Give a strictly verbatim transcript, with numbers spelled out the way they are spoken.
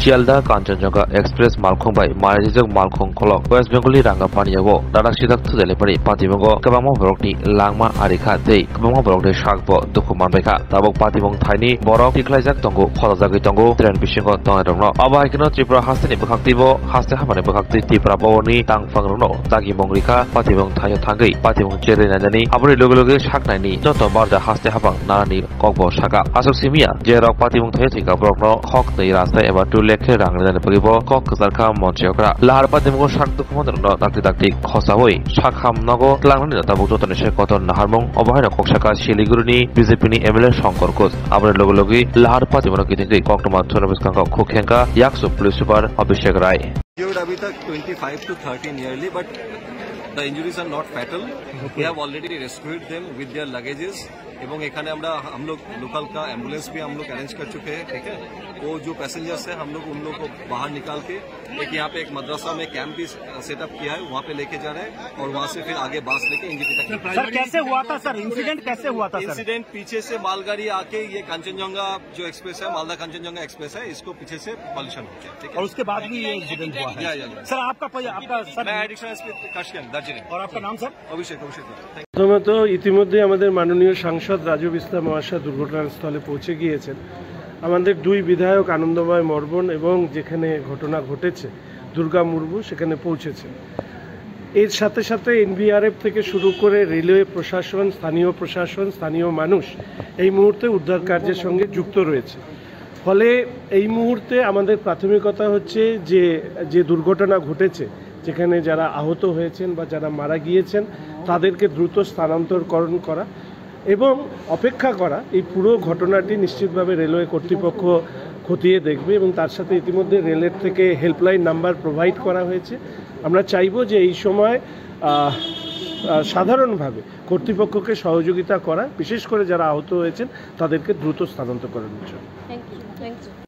Sialdah Kanchanjunga Express malkhung bai marijak malkhung kolok West Bengal ni Rangapani yago dadak sidak thudai laimani patimungo kwbangma borokni langma ari kha tei kwbangma borokni sakbo dukhu manbai kha. Tabuk patimung thaini borok tikhlaijak tongo, khojajagwi tongo train bisingo tongnairokno. Abo hai kheno Tripura hasteni bwkhaktwibo haste haphani bwkhaktwi Tipra Power ni tangphangrokno dagi mung rikha patimung thaio thangwi patimung cherwi nainani. Aboni loge loge saknaini joto barja haste haphang narani kokbo saka. Aswk simiya, je rok patimung thaio thwikha, borokno khok twi rasta eba two lakh khe rang rinani bagwibo kok kwcharkha monchi okra. Lahar patimungo sak dukhumanrokno dakti dakti khosaui sakham nogo tlangnani tabuk jotoni se kotor naharmung. Obo haino kok saka Siliguri ni B J P ni M L A Shankar Ghosh. Aboni loge loge lahar patimungno kitingwi koktwma thuna bwskango khuk khengkha Yaksu Police Super Abhishek Rai. Secured अभी तक twenty five two thirty nearly, but the injuries are not fatal. We have already rescued them with their luggages. এবং এখানে আমরা, हम लोग लोकल का एम्बुलेंस भी हम लोग अरेंज कर चुके हैं, ठीक है। वो जो पैसेंजर्स हैं, हम लोग उन लोगों को बाहर निकाल के एक यहाँ पे एक मदरसा में कैंप भी सेटअप किया है, वहाँ पे लेके जा रहे हैं और वहाँ से फिर आगे बस लेके एनजेपी तक। सर, कैसे हुआ था सर? इंसिडेंट कैसे हुआ था सर? इंसिडेंट पीछे से मालगाड़ी आके ये कंचनजंगा जो एक्सप्रेस है, मालदा कंचनजंगा एक्सप्रेस है, इसको पीछे से पॉल्यूशन हो गया, ठीक है। और उसके बाद भी ये इंसिडेंट हुआ है। या, या, या। सर, आपका पै-, आपका सर मैं एडिशनल एसपी কাশিয়াং, দার্জিলিং। और आपका नाम सर? অভিষেক, অভিষেক। প্রথমত ইতিমধ্যে আমাদের মাননীয় সাংসদ রাজু বিস্তার মহাশয় দুর্ঘটনাস্থলে পৌঁছে গিয়েছেন। আমাদের দুই বিধায়ক আনন্দময় মর্বন এবং যেখানে ঘটনা ঘটেছে দুর্গা মুর্মু সেখানে পৌঁছেছেন। এর সাথে সাথে এনবিআরএফ থেকে শুরু করে রেলওয়ে প্রশাসন, স্থানীয় প্রশাসন, স্থানীয় মানুষ এই মুহূর্তে উদ্ধার কার্যের সঙ্গে যুক্ত রয়েছে। ফলে এই মুহূর্তে আমাদের প্রাথমিকতা হচ্ছে যে, যে দুর্ঘটনা ঘটেছে, যেখানে যারা আহত হয়েছেন বা যারা মারা গিয়েছেন, তাদেরকে দ্রুত স্থানান্তরকরণ করা এবং অপেক্ষা করা। এই পুরো ঘটনাটি নিশ্চিতভাবে রেলওয়ে কর্তৃপক্ষ খতিয়ে দেখবে এবং তার সাথে ইতিমধ্যে রেলের থেকে হেল্পলাইন নাম্বার প্রোভাইড করা হয়েছে। আমরা চাইবো যে এই সময়, আহ, আহ, সাধারণভাবে কর্তৃপক্ষকে সহযোগিতা করা, বিশেষ করে যারা আহত হয়েছেন তাদেরকে দ্রুত স্থানান্তর করানোর জন্য। Thank you. Thank you.